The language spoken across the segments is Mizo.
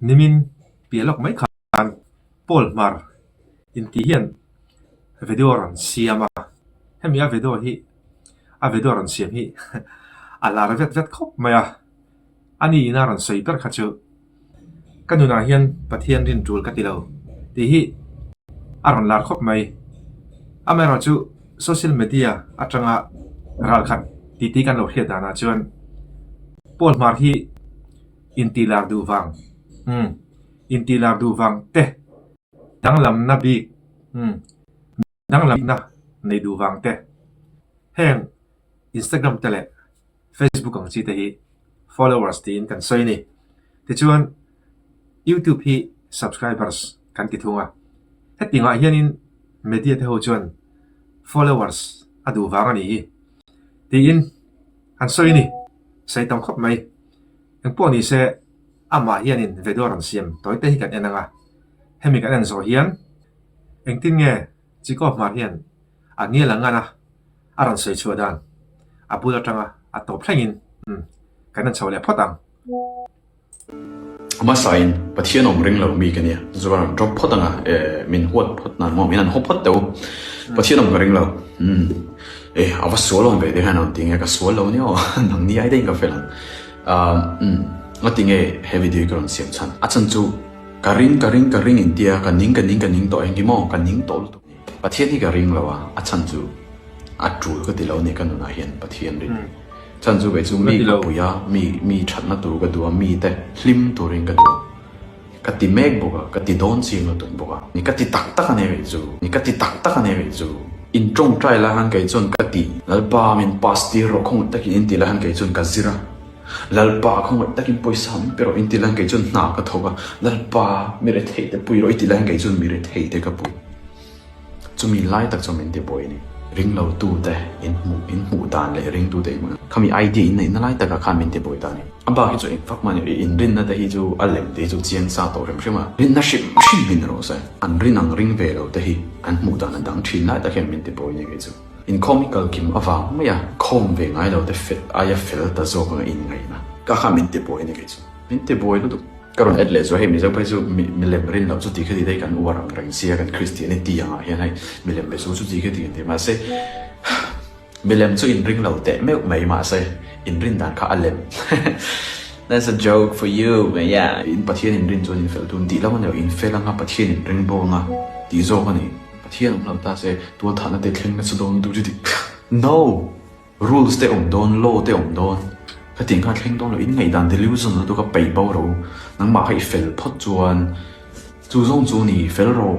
Nimin piah lawk mai khan Paul Hmar intih hian video a rawn siam a, hemi a video hi a video rawn siam hi a lar vet vet khawp mai a, ani ina rawn sawi ber kha chu ka nunah hian Pathian rin tul ka ti lo tih hi a rawn lar khawp mai. Amaherawhchu social media atanga ralkhat titi kan lo hriat danah chuan Paul Hmar hi intih lar duh vang umm intih lar duh vang te danglamna bik umm danglamna nei duh vang te heng Instagram te leh Facebook ang chi te hi followers tiin kan sawi a ni. Tichuan YouTube hi subscribers kan ti thung a, hetiangah hianin media te ho chuan followers a duh vang a ni hi tiin an sawi a ni, sawi tam khawp mai. Engpawh ni se amah hianin video rawn siam tawi te hi kan en ang a, hemi kan en zawh hian engtin nge Chikaw Hmar hian a ngial ang ngan a, a rawn sawi chhuah dan a bul atanga a tawp thlengin kan en chho leh phawt ang. Hmasain Pathian awm ring lo mi ka nia, chu chuan rawn drop phawt ang a, min huat phawt nan maw, min han haw phawt teh u, Pathian awm ka ring lo, umm e a va sual awm ve te hian a rawn ti nge, ka sual lo nia aw, nang ni ai daih in ka fel ang, umm nga ti nge he video hi ka rawn siam chhan, a chhan chu ka ring ka ring ka ring in tia, ka ning ka ning ka ning tawh engkim maw, ka ning tawh lutuk. Pathian hi ka ring lo a, a chhan chu a tul ka ti lo a ni ka nunah hian Pathian rin. Chhan chu kei chu mi ka pui a, mi mi thatna tur ka duh a, mi te hlim turin ka duh a. Ka ti mek bawk a, ka ti dawn chiang lutuk bawk a. Ni ka ti tak tak a ni kei chu, ni ka ti tak tak a ni kei chu. In tawngtai lai khan kei chuan ka ti, Lalpa min pass tir rawh khawngaih takin in ti lai khan kei chuan ka zir a. Lalpa khawngaih takin pawisa min pe rawh in ti lai kei chuan hna ka thawk a, Lalpa mi rethei te pui rawh i ti lai kei chuan mi rethei te ka pui. Chumi lai tak chuan min ti buai a ni. Ringlo tu te in hmuh in hmuh dan leh ringtu te in hmuh dan khami idea in neihna lai takah khan min ti buai ta a ni. A bak hi chu eng fak mah ni inrinna te hi chu a lem te hi chu chiang sa tawh hrim hrim a, rinna hrim hrim hi ni rawh se. An rin ang ring ve lo te hi an hmuh dan a dang thin lai tak hian min ti buai a ni kei chu. Inkhawm hi kal kim avang mai a, khawm ve ngai lo te fel aia fel ta zawk anga inngaihna. Ka kha min ti buai a ni kei chu. Min ti buai lutuk. Ka rawn add leh zuai hei Mizo phei chu mi milem rin loh chu ti khati daih kan uar ang reng sia kan Christianity angah hian hei milem be chu chu ti khati kan ti mahse milem chu inring lo teh meuh mai mahse inrin dan kha a lem That's a joke for you yeah. In Pathian inrin chuan in fel tun tih lam a ni lo in fel anga Pathian inring bawk anga tih zawk a ni. Pathian awm lo ta se tualthahna te thleng nasa dawn lutuk chu ti No! Rules te awm dawn, law te awm dawn, khatiang kha thleng dawn lo, in ngaihdan delusion lutuk a peih bo ro, nangmah kha i fel phawt chuan chu zawng chu ni fel rawh,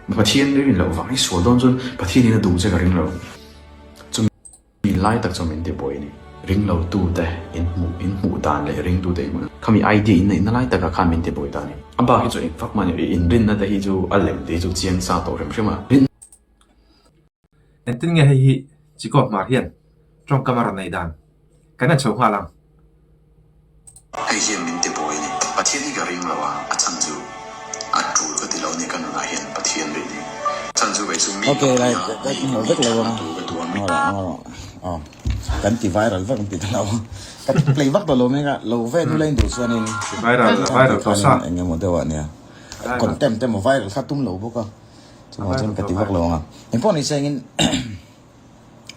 Pathian rin loh vang i sual dawn chuan Pathian in a duh che ka ring lo. Chumi. Mi lai tak chuan min ti buai a ni. Ring lo tu te in hmuh in hmuh dan leh ring tu te in hmuh dan khami idea in neihna lai takah khan min ti buai ta a ni. A bak hi chu eng fak mah ni inrinna te hi chu a lem te hi chu chiang sa tawh hrim hrim a. Rin. Engtin nge hei hi Chikaw Hmar hian tawngkam a rawn neih dan kan en chho nghal ang. Hei hian min ti buai a ni. Pathian hi ka ring lo a, a chhan chu a tul ka ti lo a ni ka nunah hian Pathian rin hi. Chhan chu kei chu mi ka Okay, pui like, a, ka mi hmu mi vek lo thatna ang. tur ka duh a, mi. Ngaw rawh, ngaw rawh. Aw, kan ti viral vek ang ti ta lo. Ka play vak tawh lo mek a, lo ve nula in duh chuanin Ti viral, a viral tawh sa. Eng emaw deuh ah nia. Content te emaw viral kha tum lo bawk a. Chuvang chuan ka ti vak lo ang a. Engpawh ni se engin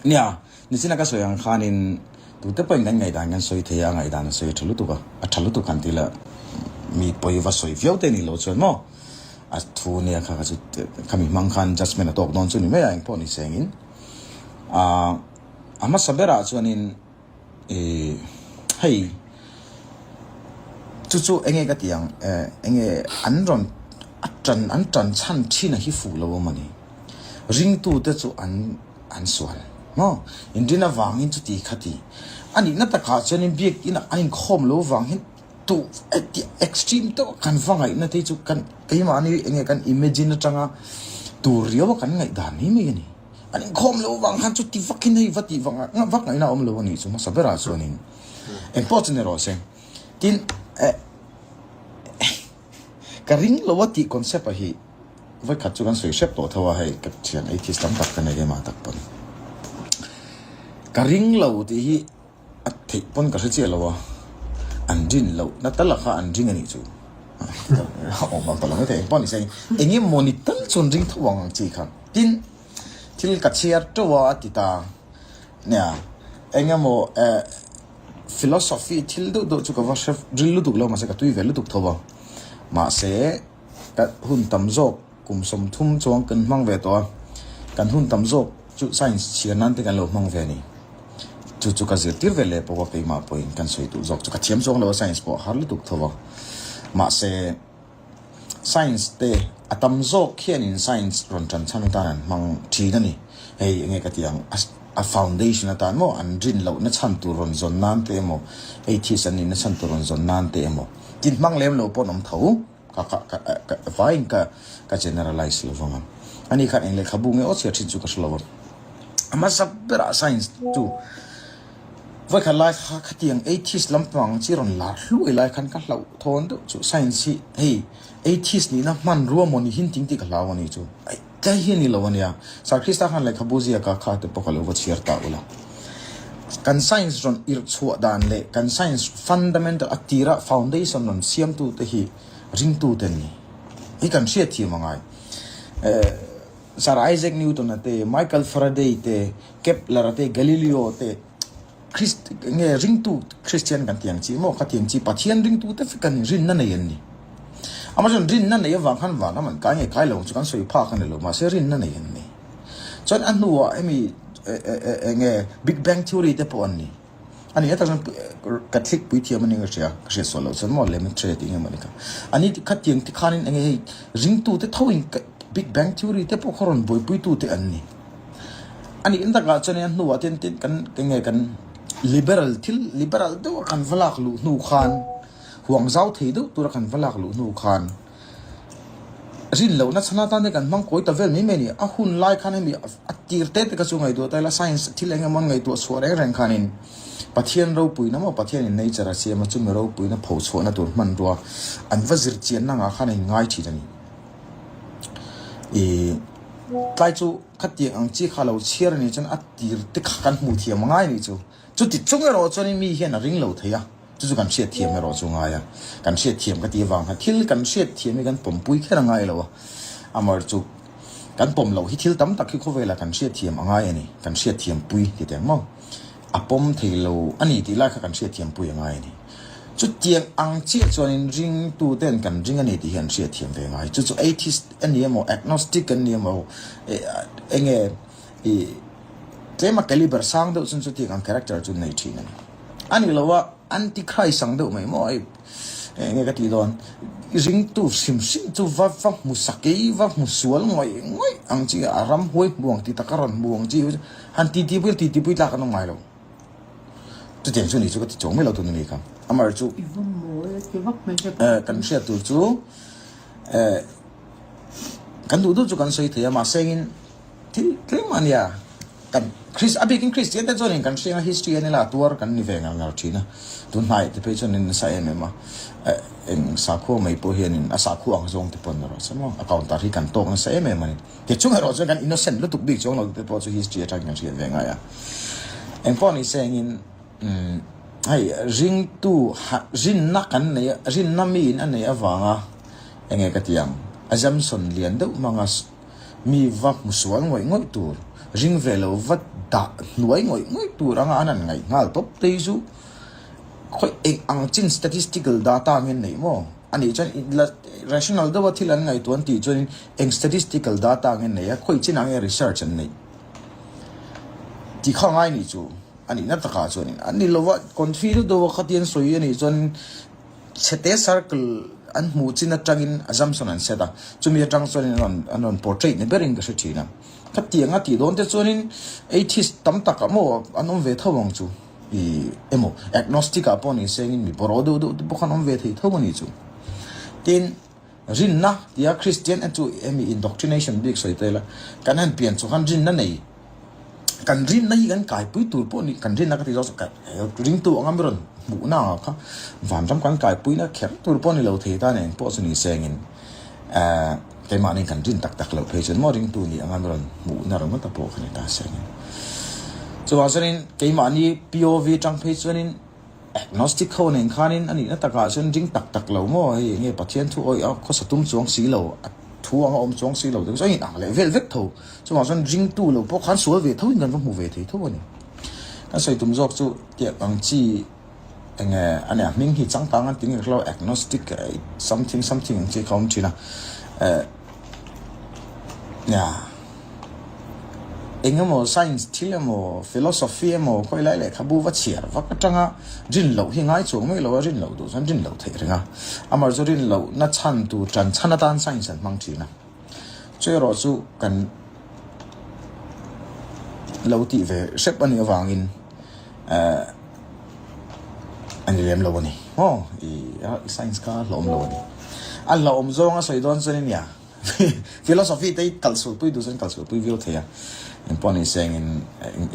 Nia, nichina ka sawi ang khanin tute pawhin kan ngaihdan kan sawi thei a, a ngaihdan a sawi a tha lutuk a, a tha lutuk han ti la, mi pawi va sawi viau te ni lo chuan maw, a thu nia kha kha chu khami hmang khan judgement a tawk dawn chu ni mai a, engpawh ni sengin ah a hmasa berah chuanin ih hei chu chu enge ka tih ang eh enge an rawn a tan an tan chhan thin a hi fuh lo awm a ni. Ringtute chu an an sual maw? Inrin avangin chuti kha ti. A nihna takah chuanin biakina an inkhawm lo vangin tu extreme deuh a kan va ngaihna te chu kan keimahni enge kan imagine atanga tur riau a kan ngaihdan mai mai a ni. An inkhawm lo vang khan chuti vakin hei va tih vak vak ngaihna a awm lo a nih chu hmasa berah chuanin engpawh chu ni rawh se. Tin eh ka ring lo a tih concept a hi. Vawikhat chu kan sawi hrep tawh tho a, hei ka thian atheist tam tak ka nei ema tak pawn ka ring lo tih hi a theih pawn ka hre chiah lo a, an rin loh na tal a kha an ring a nih chu. Awm ang ta lo mai thei engpawh ni se eng emaw ni tal chuan ring tho ang ang chi kha. Tin, thil ka chhiar teuh a a ti ta nia eng emaw eh philosophy thil deuh deuh chu ka va hre ril lutuk lo mahse ka tui ve lutuk tho a mahse ka hun tam zawk kum 30 chuang kan hmang ve tawh a kan hun tam zawk chu science chhiar nan te kan lo hmang ve a ni. Chu chu ka zirtir ve leh bawk a, keimah pawhin kan sawi duh zawk chu ka thiam chuang lo a, science pawh a har lutuk tho a. Mahse, science te a tam zawk hianin science rawn tan chhan atan an hmang thin a ni. Hei enge ka tih ang, a foundation atan maw an rin lohna chhan tur rawn zawn nan te emaw, atheist an nihna chhan tur rawn zawn nan te emaw, tin hmang lem lo pawh an awm tho. Ka ka ka ka vaiin ka ka generalize lo vang a. Ani khan eng lehkhabu nge aw chhiar thin chu ka hre lo a. A hmasa berah science chu vawikhat lai kha khatiang atheist lampang chi rawn lar hluai lai khan ka hlauh thawn deuh chu science hi hei atheist nihna hmanrua maw ni hin ting tih ka hlau a ni chu. Aih tlai hi a ni lo a nia. Sir Krista khan lehkhabu ziaka kha te pawh ka lo va chhiar ta ula. Kan science rawn irh chhuah dan leh kan science fundamental a tira foundation rawn siamtu te hi ringtute an ni. Hi kan hriat thiam a ngai. Sir Isaac Newton-a te, Michael Faraday te, Kepler-a te, Galileo te, Christ nge ringtu Christian kan tih ang chi maw khatiang chi Pathian ringtu te vek an ni rinna nei an ni. Amaherawhchu rinna nei avang khan vanram an kai nge kai lo ang chu kan sawi phak a ni lo mahse rinna nei an ni. Chuan a hnuah hemi enge Big Bang Theory te pawh an ni. A ni tak chuan Catholic puithiam a ni ka hria ka hriat sual loh chuan maw Lemaitre tih nge maw ni kha. A ni khatiang te khanin enge hei ringtu te tho in Big Bang Theory te pawh kha rawn buaipuitu te an ni. A nih takah chuan a hnuah te tin kan enge kan liberal thil liberal deuh a kan va lak luh hnu khan huang zau thei deuh tura kan va lak luh hnu khan rin lohna chhan atan te kan hmang kawi ta vel mai mai a ni. A hun lai khan hemi a tir te te kha chu ngaihtuah ta ila science thil eng emaw an ngaihtuah chhuah reng reng khanin Pathian ropuina maw Pathianin nature a siam a chumi ropuina pho chhuahna tur hmanrua an va zir chianna ngah khan a inngai thin a ni. Ih tlai chu khatiang ang chi kha lo chhiar a nih chuan a tir te kha kan hmuh thiam a ngai a nih chu. Chuti chung erawh chuanin mi hian a ring lo thei a, chu chu kan hriat thiam erawh chu ngai a. Kan hriat thiam ka tih avang khan thil kan hriat thiam hi kan pawmpui kher a ngai lo a, amar chu kan pawm loh hi thil tam tak hi khawvelah kan hriat thiam a ngai a ni, kan hriat thiam pui ti teh ang maw. A pawm thei lo a ni tih lai kha kan hriatthiam pui a ngai a ni. Chutiang ang chiah chuanin ringtuten kan ring a ni tih hi an hriatthiam ve ngai. Chu chu atheist a ni emaw, agnostic an ni emaw, eng nge i tlema caliber sang deuh chuan chutiang ang character chu nei thin a ni. A ni lo a, anti-Christ ang deuh mai maw hei eng nge ka tih dawn, ringtu hrim hrim chu va va hmu sakei, va hmu sual ngawih ngawih ang chi, a ram huai hmu ang ti taka rawn hmu ang chi. Han ti ti pui ti ti pui tlak an awm ngai lo. Chutiang chu ni chu ka ti chuang mai lo tun a ni kha. Amar chu kan hriat tur chu kan duh duh chu kan sawi thei a mahse engin thil tlem a nia. Kan Chris a bikin Christian te chuanin kan hriang a history a ni la tuar kan ni ve ngar ngar thin a. Tun hnai te phei chuanin nasa em em a. Eng sakhua mai pawh hianin a sakhua ang zawng te pawh an ni rawh se maw. A counter hi kan tawk nasa em em a ni. Ti chung erawh chuan kan innocent lutuk bik chuang lo te pawh chu history atangin kan hriat ve ngai a. Engpawh ni se engin hei ringtu rinna kan nei a, rinna miin a neih avanga enge ka ti ang, assumption lian deuh hmanga mi va hmu sual ngawih ngawih tur, ring ve lo va dah hnuai ngawih ngawih tur anga an han ngaih nghal tawp te hi chu khawi eng ang chin statistical data nge neih maw? A nih chuan rational deuha thil an ngaihtuah an tih chuanin eng statistical data nge nei a, khawi chinah nge research an neih tih kha ngai nih chu a nihna takah chuanin an ni lova confi deuh deuha khatiang sawi a nih chuan chhete circle an hmuh chin atangin assumption an set a, chumi atang chuanin an rawn an rawn portrait ni berin ka hre thin a. Khatianga tih dawn te chuanin atheist tam takah maw an awm ve tho ang chu. I emaw agnostic ah pawh ni se engin mi bawraw deuh deuh te pawh khan awm ve thei tho a ni chu. Tin, rinna tia Christian chu hemi indoctrination bik sawi ta ila, kan han pian chu khan rinna nei, kan rinna hi kan kaipui tur pawh ni, kan rinna ka ti zawk chu ringtu anga mi rawn hmuhna ang kha vanram kan kaipuina kher tur pawh ni lo thei ta nen pawh chu ni se engin Keimahni kan rin tak tak loh phei chuan maw ringtu nih anga mi rawn hmuhna ringawt a pawh kha ni ta se. Chuvang chuanin keimahni POV atang phei chuanin. Agnostic ho nen khanin a nihna takah chuan ring tak tak lo maw hei enge Pathian thu awih a khawsa tum chuang si lo, a thu anga awm chuang si lo te chu a inang leh vel vek tho. Chuvang chuan ringtu lo pawh khan sual ve tho in kan va hmu ve thei tho a ni. Kan sawi tum zawk chu tiang ang chi enge a nia hming hi changkang an ti ngek lo agnostic something something ang chi kha awm thin a eh nia eng emaw science thil emaw philosophy emaw khawi lai lehkhabu va chhiar vak atanga rin loh hi ngai chuang mai lo a rin loh duh chuan rin loh theih reng a amaherawhchu chu rin loh na chhan tur tan chhan atan science an hmang thin a. Chu erawh chu kan lo tih ve hrep a nih avangin eh a ni lem lo a ni maw ih a science kha a hlauhawm lo a ni. A hlauhawm zawng a sawi dawn chuan i nia philosophy te hi kalsualpui duh chuan kalsualpui viau thei a engpawh ni se engin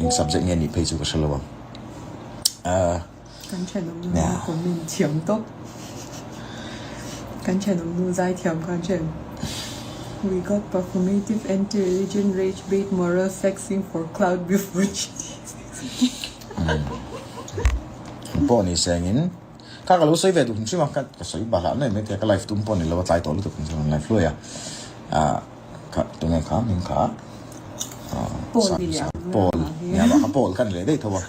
eng subject nge nih phei chu ka hre lo a eh. Kan thenawm nu hi comment thiam tawp. Kan thenawm nu zai thiam khan chen. We got performative anti-religion rage bait moral flexing for clout before GTS Pawh ni sengin kha ka lo sawi ve duh hrim hrim a ka ka sawi bahlah mai mai tia ka live tum pawh ni lo a tlai tawh lutuk ang chuan live hluai a ah kha tunge kha hming kha ah Paul ni leh ang Paul nia mah kha Paul kha ni leh daih tho a.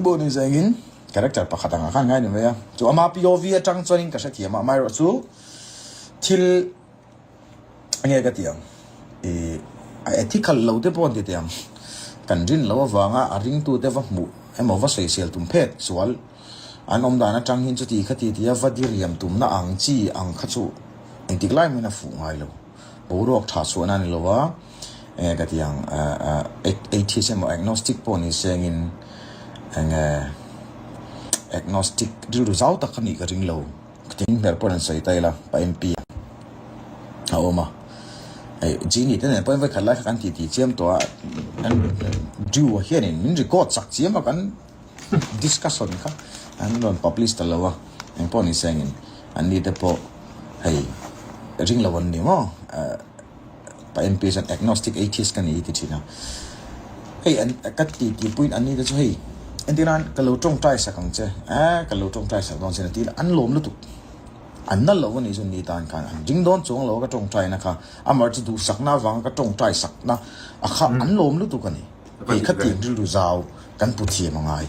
Pawh ni zengin character pakhat angah khan ngai ni mai a, chu ama POV atang chuanin ka hrethiam a, amaherawh chu thil enge ka tih ang ih a ethical lo te pawh an ti teh ang, kan rin loh avanga a ringtu te va hmuh emaw va sawisel tum phet sual an awm dan atang hian chuti kha ti tia va diriam tumna ang chi ang kha chu engtik lai mahin a fuh ngai lo. Boruak tha chhuahna a ni lo a, enge ka tih ang atheist emaw agnostic pawh ni se engin enge agnostic rilru zau tak a nih ka ring lo. Tin hmer pawh an sawi ta ila pa MP a a awm a, hei Genie te nen pawhin vawikhat lai kha kan titi chiam tawh a, an Drew a hianin min record chak chiam a kan Discussion kha an rawn publish ta lo a, engpawh ni sengin an ni te pawh hei ring lo an ni maw pa MP chuan agnostic atheist ka ni hi ti thin a, hei an ka ti ti puiin an ni te chu hei entir nan ka lo tawngtai sak ang che eh ka lo tawngtai sak dawn che na ti ila an lawm lutuk an na lo a nih chu ni tan khan an ring dawn chuang lo a ka tawngtai na kha amah chu duhsakna avanga ka tawngtai sakna a kha an lawm lutuk a ni. Hei kha tiang rilru zau kan pu thiam a ngai.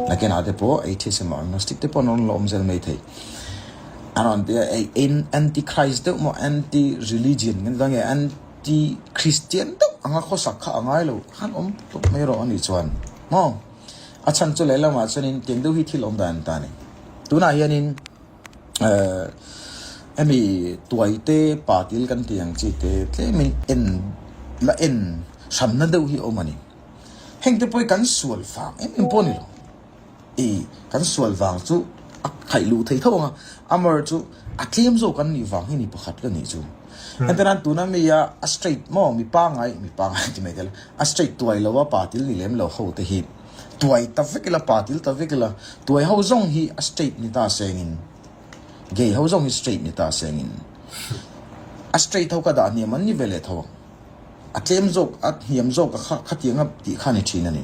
Nakinah te pawh atheist emaw agnostic te pawh an rawn la awm zel mai thei. An rawn ti a, hei anti-Christ deuh maw, anti-religion kan ti dawn nge, anti-Christian deuh anga khawsak kha a ngai lo khan awm tawp mai rawh a nih chuan maw. A chhan chu lehlamah chuanin tiang deuh hi thil awm dan an ta a ni. Tunah hianin. Eh hemi tuai te patil kan tih ang chi te tlemin en la en hranna deuh hi a awm a ni. Heng te pawh hi kan sual vang em em pawh a ni lo. Ih kan sual vang chu a khaih luh thei tho ang a, amaherawhchu chu a tlem zawk an nih vang hi ni pakhat ka nih chu. Entirnan tuna mi a a straight maw mi pangai mi pangai ti mai tel a straight tuai lo a patil ni lem lo ho te hi. Tuai ta vek ila, pa til ta vek ila, tuai ho zawng hi a straight ni ta sengin, gay ho zawng hi straight ni ta sengin, a straight ho ka dah hniam an ni ve leh tho ang. A tlem zawk, a hniam zawk a kha khatianga tih kha ni thin a ni.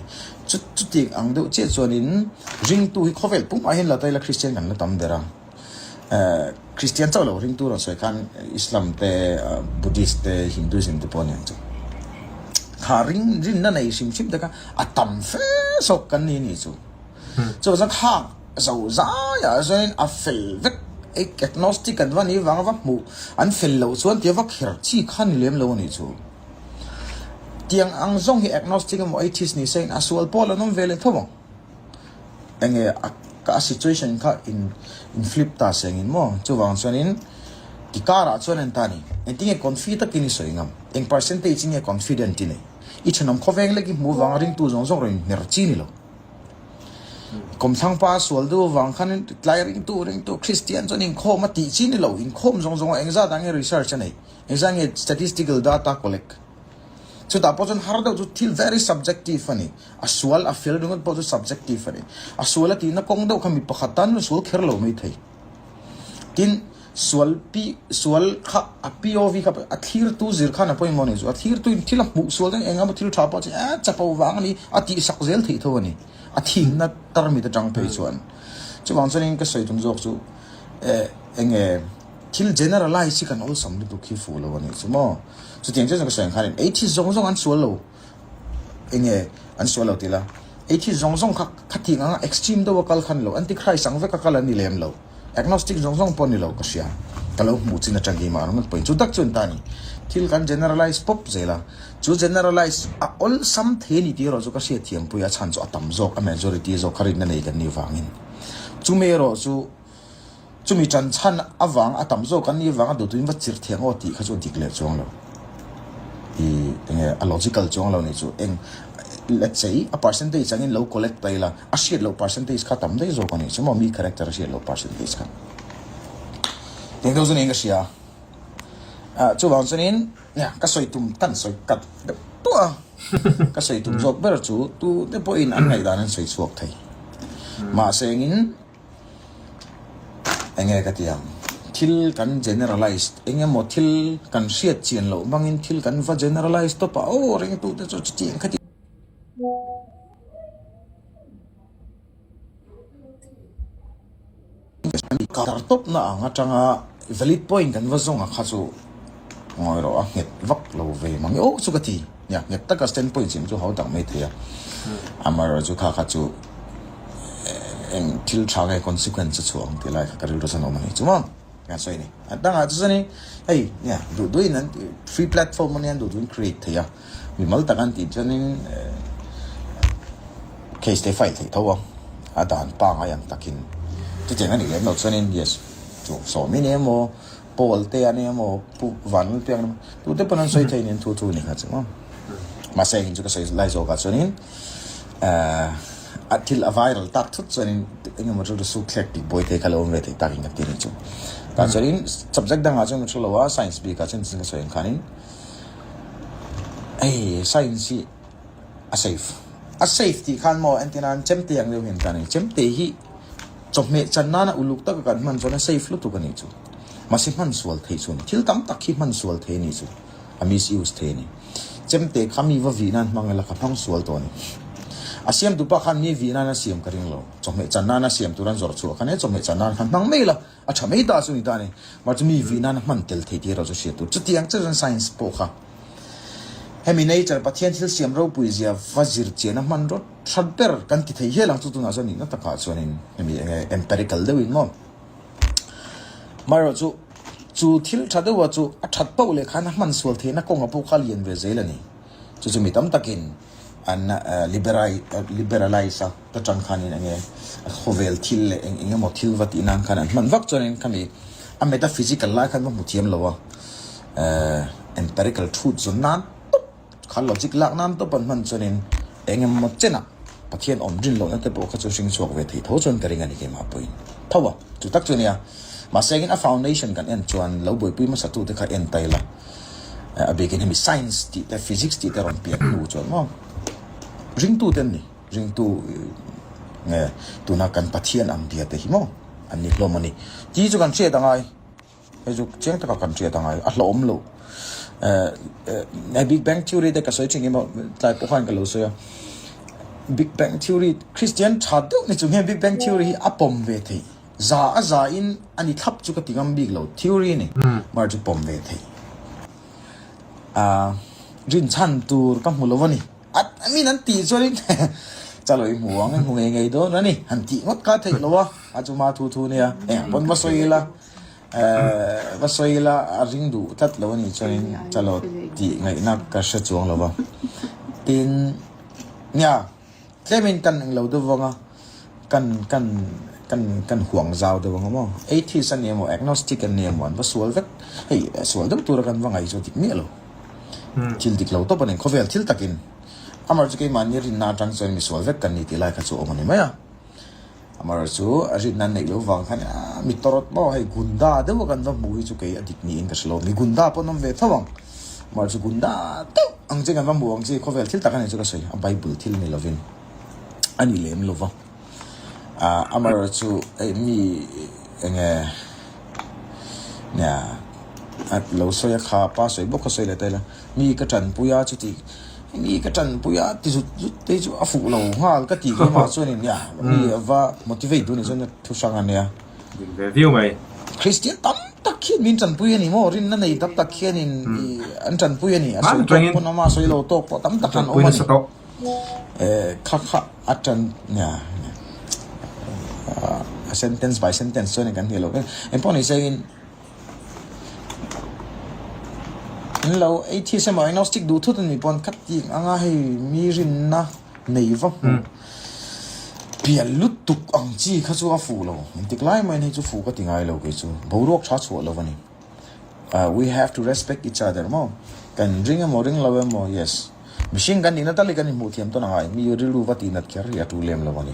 Chu chutiang ang deuh chiah chuanin ringtu hi khawvel pumah hian la ta ila Kristian kan la tam ber a. Kristian chauh lo ringtu rawn sawi khan Islam te, Buddhist te, Hinduism te pawh a ni ang chu. Kha ring rinna nei hrim hrim te kha a tam fe zawk kan ni ni chu. Chu chuan khang zo zaiah chuanin a fel vek agnostic an va nih vanga va hmuh an fel loh chuan tia va kher chi kha ni lem lo a nih chu. Tiang ang zawng hi agnostic emaw atheist ni se in a sual pawl an awm ve leh tho ang. Enge a ka a situation kha in in flip ta se engin maw chuvang chuanin ti karah chuan en ta ni engtinge confi takin i sawi ngam eng percentage in nge confident i nei i thenawm khawveng lek i hmuh vanga ringtu zawng zawng rawn in hmer chi ni lo kawmthlang pa sual deuh avang khan tlai ringtu ringtu Christian chuan inkhawm a tih chi ni lo inkhawm zawng zawng ah engzat ah nge research a nei engzat nge statistical data collect Chutah pawh chuan har deuh chu thil very subjective a ni. A sual a fel ringawt pawh chu subjective a ni. A sual a tihna kawng deuh kha mi pakhat tan chuan sual kher lo mai thei. Tin, sual pi sual kha a POV kha a thlirtu zir khan a pawimawh a ni chu. A thlirtu in thil a hmuh sual daih eng emaw thil tha pawh chu eh chapo vang a ni a tihsak zel theih tho a ni. A thikna tarmit atang phei chuan. Chuvang chuanin ka sawi tum zawk chu eh eng nge thil generalize hi kan awlsam lutuk hi fuh lo a nih chu maw. Chutiang chiah chuan ka sawi ang khanin atheist zawng zawng an sual lo eng nge an sual lo tih la atheist zawng zawng kha khatih anga extreme deuha kal kha a ni lo antichrist ang veka kal an ni lem lo. Agnostic zawng zawng pawh ni lo ka hria. Ka lo hmuh chin atang hi mah ringawt pawhin chu tak chu an ta a ni. Thil kan generalize pawp zel a, chu generalize a awlsam thei a ni tih erawh chu ka hriat thiam pui a chhan chu a tam zawk, a majority zawk kha rinna nei kan nih vangin. Chumi erawh chu chumi tan chhan avang a tam zawk kan nih vanga duhtuin va chirh thei ang aw tih kha chu a dik leh chuang lo. I enge a logical chuang lo nih chu eng let's say a percentage angin lo collect ta ila a hriat loh percentage kha tam daih zawk a nih chu maw mi character a hriat loh percentage kha eng deuh chuan in ka hria ah chuvang chuanin nia ka sawi tum kan sawi kat deuh tuah a ka sawi tum zawk ber chu tu te pawhin an ngaihdan an sawi chhuak thei mahse engin enge ka ti ang thil kan generalize eng emaw thil kan hriat chian loh hmangin thil kan va generalize tawp a aw ringtute chu chutiang khati. Kar tawpna ang atanga valid point kan va zawng a kha chu ngawi rawh a nghet vak lo ve mang e aw chu ka ti nia nghet taka stand point chim chu ho tak mai thei a amaherawh chu kha kha chu eng thil tha nge consequence a chhuah ang tih lai kha ka rilru chuan a awm a ni chu maw. Nia sawi a ni. A dangah chu chuanin hei nia duh duhin an free platform ania an duh duhin create thei a, mimal tak an tih chuanin case te file theih tho a, a dan pangai ang takin chutiang a nih lem loh chuanin yes chu sawmi ni emaw Paul te a ni emaw Pu Vanlalpiang a ni emaw tute pawn an sawi thei nen thu thu a ni kha chu maw. Mahse engin chu ka sawi lai zawkah chuanin a thil a viral tak thut chuanin eng emaw chu suk thlek tih buai thei kha lo awm ve thei takin ka ti a ni chu. Tah chuanin subject dangah chuan ka thu lo a, science bikah chuan ka sawi ang khanin hei science hi a safe a safe tih khan maw entir nan chemte ang deuh hian ka nei chemte hi chawhmeh chan nana uluk taka kan hman chuan a safe lutuk a nih chu mahse hman sual theih chu a ni thil tam tak hi hman sual thei a nih chu. A misuse thei a ni. Chemte kha mi va vih nan hmang ila ka hmang sual tawh a ni. A siamtu pa khan mi vih nan a siam ka ring lo. Chawhmeh chan nan a siam tur an zawrh chhuah khan he chawhmeh chan nan khan hmang mai ila a tha mai ta chu ni ta a ni. Mahse mi vih nan a hman tel thei tih erawh chu hriat tur. Chutiang chiah chuan science pawh kha hemi nature Pathian thil siam ropui zia va zir chian a hman rawt that ber kan ti thei hial ang chu tunah chuan nihna takah chuanin hemi enge empirical deuhin maw. Amaherawhchu, chu thil tha deuha chu a that pauh leh khan a hman sual theihna kawnga pawh kha a lian ve zel a ni. Chu chu mi tam takin an liberalize a, ta tang khanin eng nge khawvel thil leh eng eng emaw thil va tih nan khan an hman vak chuanin khami a metaphysical lai khan va hmu thiam lo a, empirical truth zawn nan tawp. Kha logic lak nan tawp an hman chuanin eng emaw chenah Pathian awm rin lohna te pawh kha chu hring chhuak ve thei tho chuan ka ring a ni keimah pawhin tho a, chu tak chu nia. Mahse engin a foundation kan en chuan lo buaipui hmasa tute kha en ta ila a bikin hemi science tih te physics tih te rawn pian hnu chuan maw ringtu te an ni, ringtu nge tuna kan Pathian ang bia te hi maw an ni hlawm a ni tih chu kan hriat a ngai. Hei chu chiang taka kan hriat angai a hlauhawm loh. Eh Big Bang Theory te ka sawi thin emaw tlai pawh khan ka lo sawi a. Big Bang Theory Christian tha deuh ni chung hian Big Bang Theory hi a pawm ve thei. Za a za in a ni thlap chu ka ti ngam bik lo theory a ni. Mar chu pawm ve thei. Ah rinchhan tur ka hmu lo a ni. A min an tih chuanin chalo i hmu ang i hmu ngei ngei dawn a ni. Han tih ngawt kha theih lo a, a chuma thu thu nia eng pawn va sawi ila. Va sawi ila a ring duh tlat lo a nih chuanin chalo tih ngaihna ka hre chuang lo va. Tin, nia, tlemin kan englo deuh vang a, kan kan kan kan huang zau deuh ang maw? Atheist a ni emaw, agnostic an ni emaw an va sual vek. Hei, sual deuh tura kan va ngaih chu a dik miah lo. Thil dik lo tawp a ni, khawvel thil takin. Amaherawhchu keimahni rinna atang chuan misual vek kan ni tih lai kha chu awm a ni mai a. Amaherawh chu a rinna an neih loh vang khan mi tawrawt maw hei gunda deuh a kan va hmuh hi chu kei a dik niin ka hre lo. Mi gunda pawh an awm ve tho ang. Amaherawh chu gunda deuh ang chi kan va hmuh ang chi khawvel thil tak a ni chu ka sawi. A Bible thil ni lovin a ni lem lo va. Amaherawh chu hei mi eng nge nia a lo sawi a kha pa sawi bawk kha sawi leh ta ila mi ka tanpui a chuti. Mi ka tanpui a ti zut zut te hi chu a fuh lo nghal ka ti keimah chuanin nia mi a va motivate duh ni chuan thu hrang a nia. Dik ve viau mai. Kristian tam tak khian min tanpui a ni maw? Rinna nei tam tak khianin an tanpui a ni. A sawi tawk pawn awm a, a sawi lo tawk pawh tam tak an awm a ni. Kha kha a tan nia a sentence by sentence chuanin kan hnial lo. Engpawh ni se in. An lo atheist emaw agnostic duh thut a nih pawn kha tih anga hei mi rinna nei va hmuh pian lutuk ang chi kha chu a fuh lo engtik lai maiin hei chu fuh ka ti ngai lo kei chu boruak tha chhuah lo a ni ah we have to respect each other maw kan ring emaw ring lo emaw yes. Mihring kan nihna tal hi kan inhmuh thiam tawn angai, mi rilru va tihnat kher hi a tu lem lo a ni.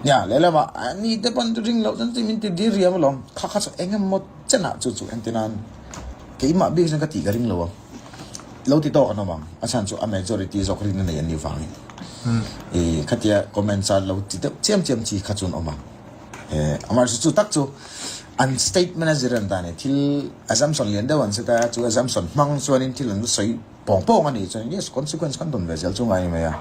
Nia, lehlamah a ni te pawn ring loh chuan min ti dir riam alawm, kha kha chu eng emaw chenah chu chu entir nan keimah bik chuan ka tih ka ring lo a, lo ti tawk an awm ang, a chhan chu a majority zawk rinna nei an nih vangin. I khatia comments a lo ti deuh chiam chiam chi kha chu an awm ang. Amaherawhchu chu tak chu an statement a zir an dan e thil assumption lian deuh an set a, chu assumption hmang chuanin thil an sawi pawng pawng a nih chuan yes consequence kan dawn ve zel chu ngai mai a.